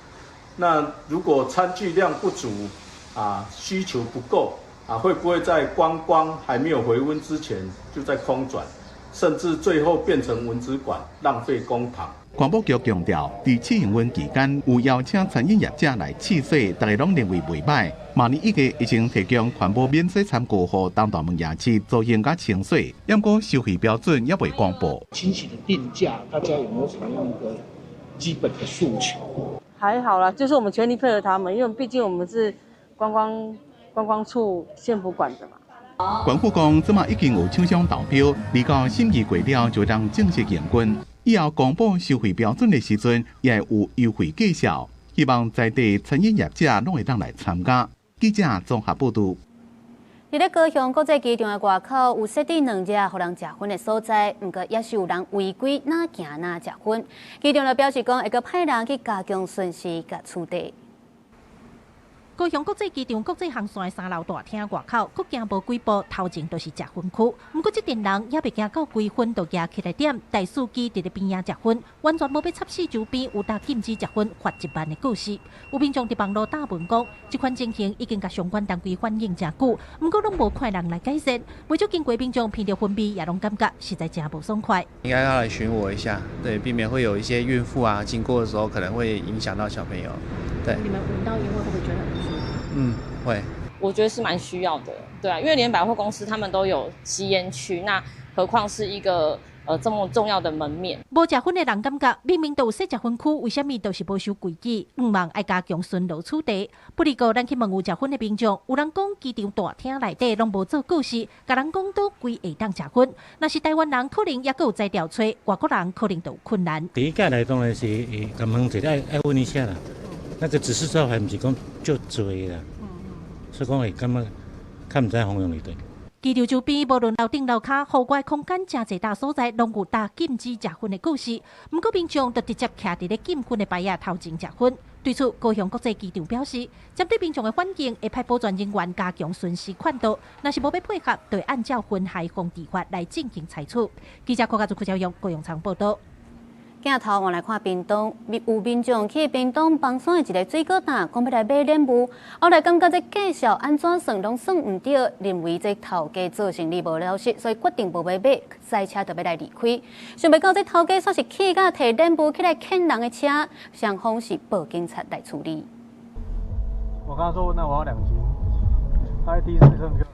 那如果餐具量不足啊，需求不夠？啊，會不會在觀光還沒有回溫之前就在空轉，甚至最後變成蚊子館，浪費公帑？環保局強調，佇試營運期間有邀請餐飲業者來試洗，大家攏認為袂䆀。明年1月已經提供環保免洗餐具予東大門夜市租用佮清洗，毋過收費標準猶未公布。清洗的定價，大家有沒有什麼樣的基本的訴求？還好啦，就是我們全力配合他們，因為畢竟我們是觀光處縣府管的嘛。縣府講，這馬已經有廠商投標，預告審議過了就當正式營運。以後公布收費標準的時陣，也會有優惠介紹，希望在地餐飲業者攏會當來參加。記者綜合報導。佇咧高雄國際機場的外口有設置兩隻予人食薰的所在，毋過也是有人違規哪行哪食薰。機場就表示講，會閣派人去加強巡視佮取締。高雄國際機場國際航線三樓大廳外口，閣行無幾步，頭前就是食薰區。毋過這陣人猶未驚到規薰就蜈起來點，帶手機佇咧邊仔食薰，完全無欲插四周邊有搭禁止食薰罰1萬的告示。有民眾佇網路打文講，這款情形已經共相關單位反映誠久，毋過攏無看人來改善。袂少經過民眾聞著薰味，也攏感覺實在誠無爽快。應該要來巡邏一下，對，避免會有一些孕婦啊經過的時候可能會影響到小朋友。對，你們聞到煙味會不會覺得很不舒服？嗯，會。我覺得是蠻需要的，對啊，因為連百貨公司他們都有吸煙區，那何況是一個這麼重要的門面。無食薰的人感覺明明都有設食薰區，為啥物都是無守規矩？向望愛加強巡邏取締。不過，咱去問有食薰的民眾，有人講機場大廳內底攏無做告示，共人講佗位會當食薰。若是台灣人可能猶閣有才調揣，外國人可能就有困難。第一個來當然是共問一下，愛問一下啦。那個指示招牌毋是講足濟啦，所以講會感覺較毋知方向佇佗。機場周邊無論樓頂樓跤，戶外空間誠濟搭所在，攏有搭禁止食薰的告示。毋過民眾就直接徛佇咧禁薰的牌仔頭前食薰。對此，高雄國際機場表示，針對民眾的反應，會派保全人員加強巡視勸導。若是無欲配合，就會按照薰害防治法來進行裁處。記者郭家祖、柯昭勇、高雄場報道。鏡頭換來看屏東，有民眾去屏東枋山的一个水果檔，講欲來買蓮霧，後來感覺這價數按怎算攏算毋對，認為這頭家做生理無老實，所以決定無欲買，駛車就欲來離開。想袂到這頭家煞是氣甲提蓮霧起來掀人的車，雙方是報警察來處理。我剛剛說，那我要2斤。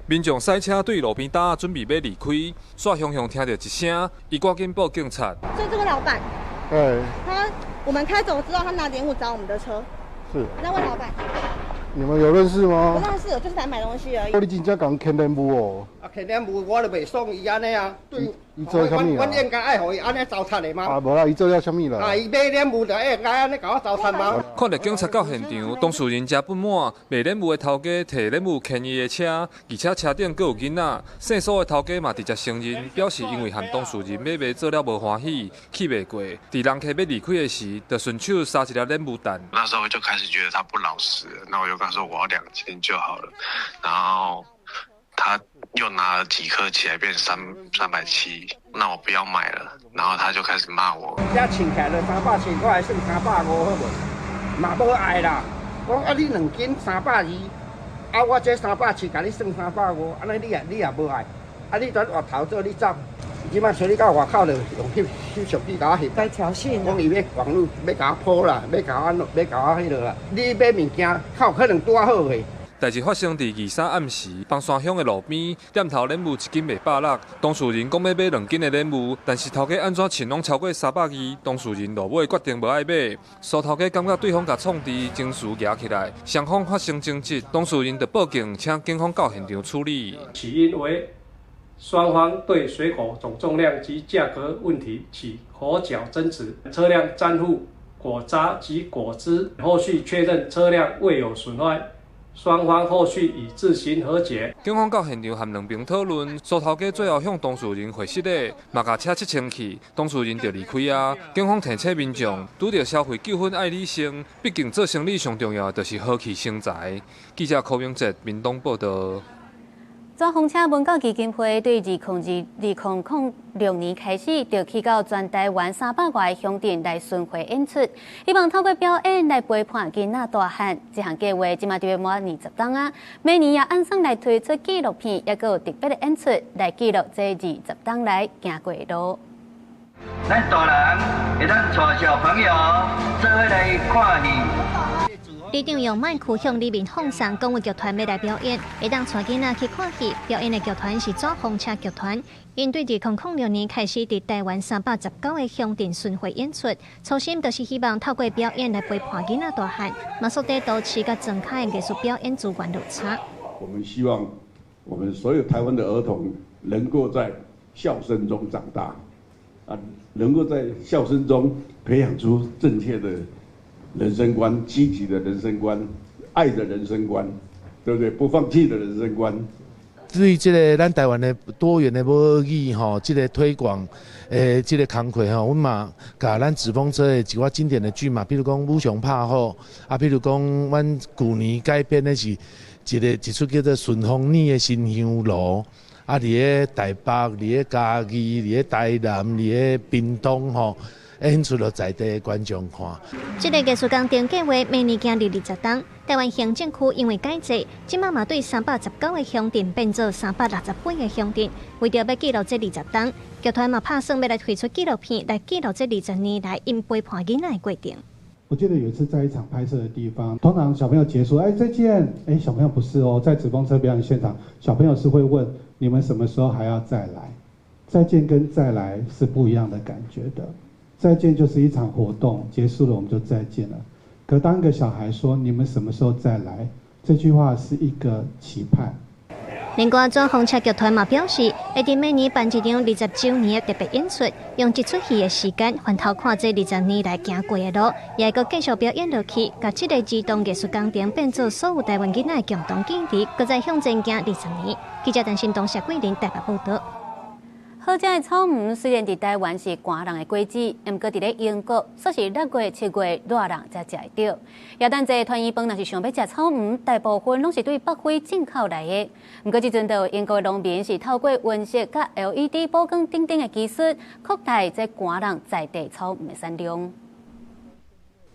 民眾駛車對路邊擔準備欲離開，煞雄雄聽著一聲，伊趕緊報警察。就這個老闆。對，他我們開走之後，他拿蓮霧砸我們的車。是。那位老闆。你們有認識嗎？不認識，就是來買東西而已。你真正共牽蓮霧哦？啊，牽蓮霧我就袂爽伊按呢啊。對。伊做啥物啊？阮應該愛予伊按呢糟蹋的嗎？啊，無啦，伊做了啥物啦？啊，伊買蓮霧就應該按呢共我糟蹋嗎？看著警察到現場，當事人誠不滿，賣蓮霧的頭家提蓮霧牽伊的車，而且車頂閣有囡仔。姓蘇的頭家嘛直接承認，表示因為和當事人買賣做了無歡喜，氣袂過，佇人客欲離開的時，就順手撒一粒蓮霧彈。那時候就開始覺得他不老實，那我就跟他說我要2斤就好了，然後。他又拿了幾顆起來變370，那我不要買了，然後他就開始罵我。這稱起來就370，我來算350好無？嘛無愛啦，講啊你2斤320，啊我這370，共你算350，按呢你也無愛，啊你轉越頭做你走。這擺隨你到外口就用翕翕相機共我翕。該挑釁。講伊欲網路欲共我 po 啦，欲共我欲共我彼落啦。你買物件較有可能拄仔好的。代誌發生佇23暗時，枋山鄉的路邊，店頭蓮霧一斤賣160，當事人講欲買2斤的蓮霧，但是頭家按怎稱攏超過320，當事人落尾決定無愛買。蘇頭家感覺對方共創治，情緒激起來，雙方發生爭執，當事人就報警，請警方到現場處理。起因為雙方對水果總重量及價格問題起口角爭執，車輛沾附果渣及果汁，後續確認車輛未有損壞。雙方後續已自行和解。警方到現場和兩邊討論，蘇頭家最後向當事人回失禮，嘛共車漆清去，當事人就離開啊。警方提醒民眾，拄著消費糾紛愛理性，畢竟做生理上重要的就是和氣生財。記者柯明哲，屏東報導。紙風車文教基金會對2006年開始，就去到全台灣300外個鄉鎮來巡迴演出，希望透過表演來陪伴囡仔大漢。這項計劃這馬就欲滿20冬啊，每年也按算來推出紀錄片，抑閣有特別的演出來記錄這20冬來行過的路。咱大人會當帶小朋友做伙來看戲。里長用麥克向裡面放送講有劇團欲來表演，會當帶囡仔去看戲。表演的劇團是紙風車劇團，𪜶對2006年開始佇台灣319個鄉鎮巡迴演出，初心就是希望透過表演來陪伴囡仔大漢，嘛縮短都市佮莊跤的藝術表演資源落差。我們希望我們所有台灣的兒童能夠在笑聲中長大，啊，能夠在笑聲中培養出正確的人生觀、積極的人生觀、愛的人生觀，對不對？不放棄的人生觀。對這个咱台灣的多元的母語吼，這个推廣的這个工課吼，阮嘛共咱紙風車的一寡經典的劇嘛，比如講武松拍虎，啊，比如講阮舊年改編的是一个一齣叫做順風耳的新香爐，啊，佇咧台北、佇咧嘉義、佇咧台南、佇咧屏東吼，演出予在地的觀眾看。這个藝術工程計劃明年行入20冬，台灣行政區因為改制，這馬嘛對319個鄉鎮變做368個鄉鎮。為著欲記錄這20冬，劇團嘛拍算欲來推出紀錄片來記錄這20年來𪜶陪伴囡仔的過程。我記得有一次在一場拍攝的地方，通常小朋友結束，哎，再見，哎，小朋友不是哦，在紙風車表演現場，小朋友是會問你們什麼時候還要再來？再見跟再來是不一樣的感覺的。再見就是一場活動結束了，我們就再見了。可當一個小孩說你們什麼時候再來，這句話是一個期盼。另外，紙風車劇團嘛表示，會佇每年辦一場20週年的特別演出，用一齣戲的時間回頭看這20年來行過的路，也會閣繼續表演落去，共這个兒童藝術工程變做所有台灣囡仔的共同記憶，閣再向前行20年。記者陳新東、謝桂林台北報導。好食的草莓雖然佇台灣是寒人的果子，毋過佇咧英國，煞是6月、7月熱人才食會著。耶誕節團圓飯若是想欲食草莓，大部分攏是對北非進口來的。毋過這陣就有英國農民是透過溫室佮 LED 補光等等的技術，擴大這寒人在地草莓的產量。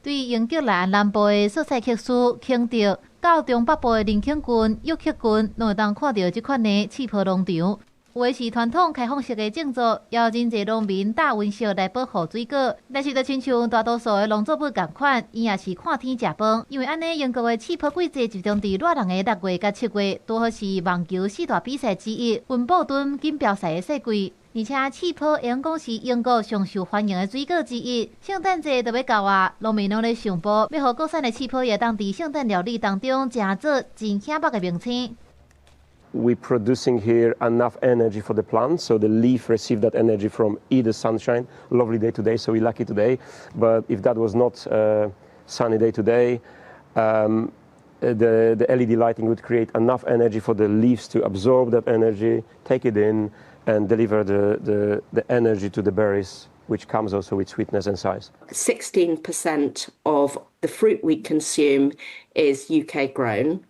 對英格蘭南部的蘇塞克斯、肯特到中北部的林肯郡、約克郡，攏會當看著這款的刺泡農場。有的是傳統開放式的種植，也有真濟農民搭溫室來保護水果。但是，就親像大多數的農作物仝款，伊也是看天食飯。因為按呢，英國的刺泡季節集中佇熱人的6月佮7月，拄好是網球四大比賽之一溫布頓錦標賽的賽季。而且，刺泡會用講是英國上受歡迎的水果之一。聖誕節就欲到啊，農民攏咧想步，欲予國產的刺泡會當佇聖誕料理當中，成做真顯目的明星。 We producing here enough energy for the plant, so the leaf receive that energy from either sunshine. Lovely day today, so we lucky today. But if that was not a sunny day today, the LED lighting would create enough energy for the leaves to absorb that energy, take it in, and deliver the energy to the berries, which comes also with sweetness and size. 16% of the fruit we consume is UK grown.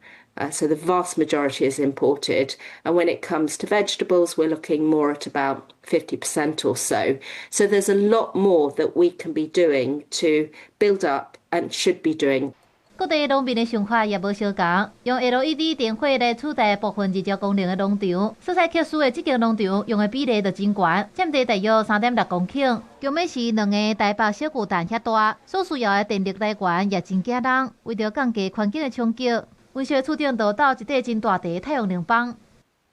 So the vast majority is imported. And when it comes to vegetables, we're looking more at about 50% or so. So there's a lot more that we can be doing to build up and should be doing. 各地農民的想法也無相仝，用 LED 燈火來取代部分日照功能的農場，素菜克斯的這間農場用的比例就真懸，佔地大約3.6公頃，強尾是兩个台北小巨蛋遐大，所需要的電力來源也真驚人。為著降低環境的衝擊，溫室厝頂就鬥一塊真大塊太陽能板。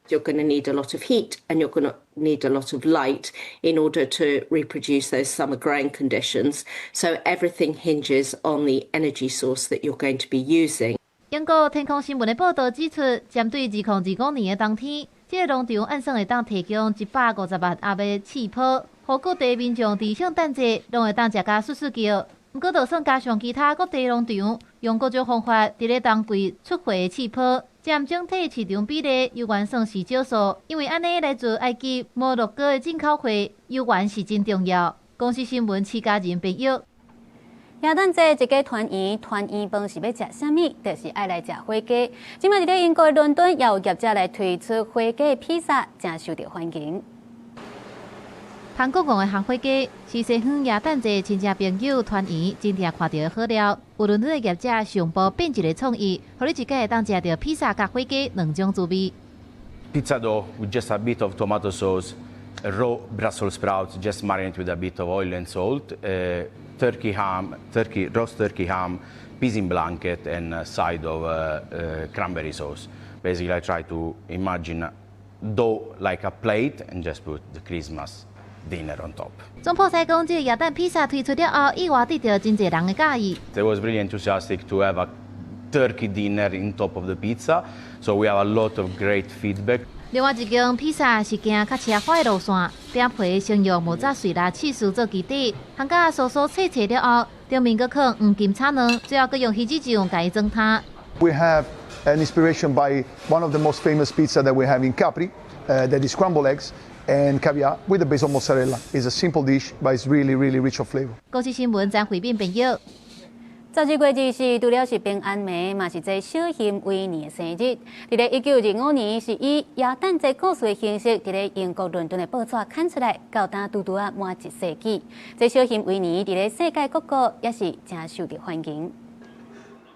You're going to need a lot of heat and you're going to need a lot of light in order to reproduce those summer growing conditions. So everything hinges on the energy source that you're going to be using. 英國天空新聞的報道指出，針對2025年的冬天，這个農場按算會當提供150萬盒的刺泡，予各地民眾佇聖誕節攏會當食甲欶欶叫。毋過，就算加上其他各地農場用各種方法佇咧冬季出貨的刺泡，佔整體市場比例猶原算是少數。因為按呢來自埃及、摩洛哥的進口貨，猶原是真重要。公視新聞徐家仁編譯。耶誕節一家團圓，團圓飯是欲食啥物？就是愛來食火雞。這擺佇咧英國倫敦，也有業者來推出火雞披薩，誠受著歡迎。香港講的烘火雞是西方耶誕節親戚朋友團圓真定看著的好料。有倫敦的業者上步變一個創意，予你一家會當食著披薩佮火雞兩種滋味。 Pizza dough with just a bit of tomato sauce, raw Brussels sprouts just marinated with a bit of oil and salt, turkey ham, turkey roast turkey ham, pigs in blanket, and a side of cranberry sauce. Basically, I try to imagine dough like a plate and just put the Christmas dinner on top. 總鋪師講，這个耶誕披薩推出了後，意外得著真濟人的佮意。 They was really enthusiastic to have a turkey dinner in top of the pizza, so we have a lot of great feedback. 另外一間披薩是行較奢華的路線，餅皮先用木柵碎辣起司做基底，烘甲酥酥脆脆了後，頂面閣放黃金炒卵，最後閣用魚子醬共伊裝湯。 We have an inspiration by one of the most famous pizza that we have in Capri, that is scrambled eggs and caviar with a base of mozzarella. It's a simple dish, but it's really, really rich of flavor. 公視新聞張惠敏編譯。12月24除了是平安暝，嘛是這小熊維尼的生日。佇咧1925年，是以耶誕節故事的形式，佇咧英國倫敦的報紙刊出來，到今拄拄仔滿一世紀。這小熊維尼佇咧世界各國也是誠受著歡迎。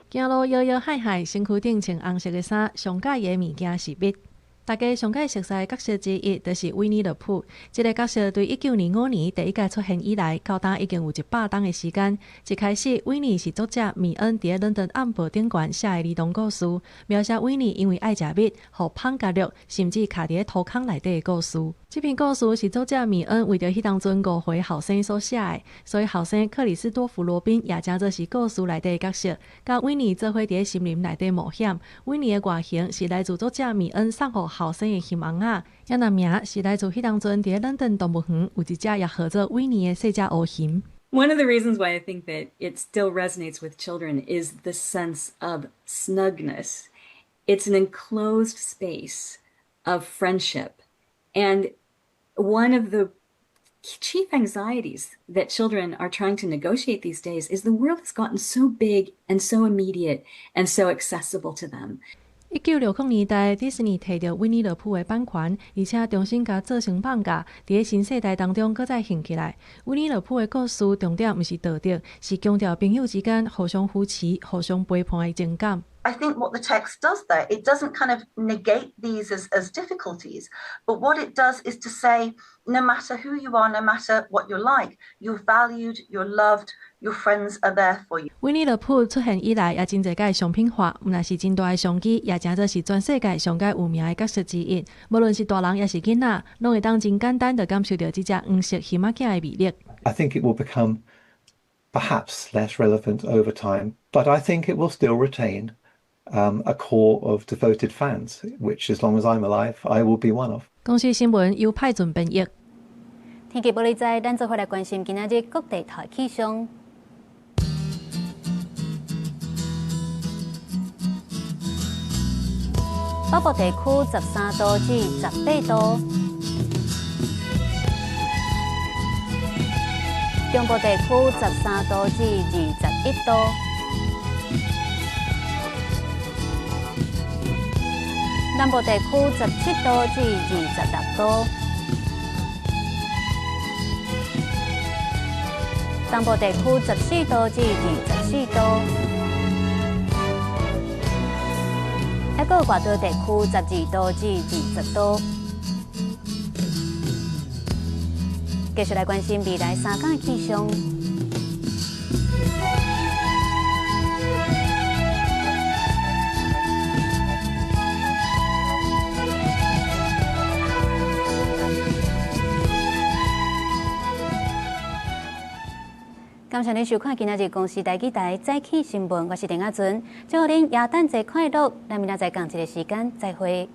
行路搖搖晃晃，身軀頂穿紅色的衫，上佮意的物件是蜜。大家上蓋熟似角色之一，就是維尼樂普。這个角色對1925年第一屆出現以來，到今已經有100冬的時間。一開始，維尼是作者米恩佇咧倫敦暗報頂懸寫的兒童故事，描寫維尼因為愛食蜜，予蜂咬著，甚至卡佇咧塗空內底的故事。這篇故事是作者米恩為著彼當陣5歲後生所寫的，所以後生克里斯多弗羅賓也成做是故事內底的角色，佮維尼做伙佇咧森林內底冒險。維尼的外形是來自作者米恩送予後生的熊尪仔，抑若名是來自彼當陣佇咧倫敦動物園有一隻也號做維尼的細隻烏熊。 One of the reasons why I think that it still resonates with children is the sense of snugness. It's an enclosed space of friendship. And one of the chief anxieties that children are trying to negotiate these days is the world has gotten so big and so immediate and so accessible to them. 1960年代，迪士尼提著維尼樂普的版權，而且重新共做成漫畫，佇咧新世代當中閣再興起來。維尼樂普的故事重點毋是道德，是強調朋友之間互相扶持、互相陪伴的情感。 I think what the text does there, it doesn't kind of negate these as difficulties, but what it does is to say, no matter who you are, no matter what you're like, you're valued, you're loved, your friends are there for you. 維尼樂普出現以來，也真濟擺商品化，毋但是真大的商機，也成做是全世界上蓋有名的角色之一。無論是大人抑是囡仔，攏會當真簡單就感受著這隻黃色熊仔囝的魅力。 I think it will become perhaps less relevant over time, but I think it will still retain a core of devoted fans, which as long as I'm alive, I will be one of. 公視新聞由派准編譯。天氣報你知，咱做伙來關心今仔日各地頭氣象。北部地區13度至18度，中部地區13度至21度。南部地區17度至26度。東部地區14度至24度。抑閣外島地區12度至20度。繼續來關心未來三天的氣象。感謝您收看今仔日公視台語台早起新聞，我是陳亞純，祝予恁耶誕節快樂，咱明仔載仝一个時間再會。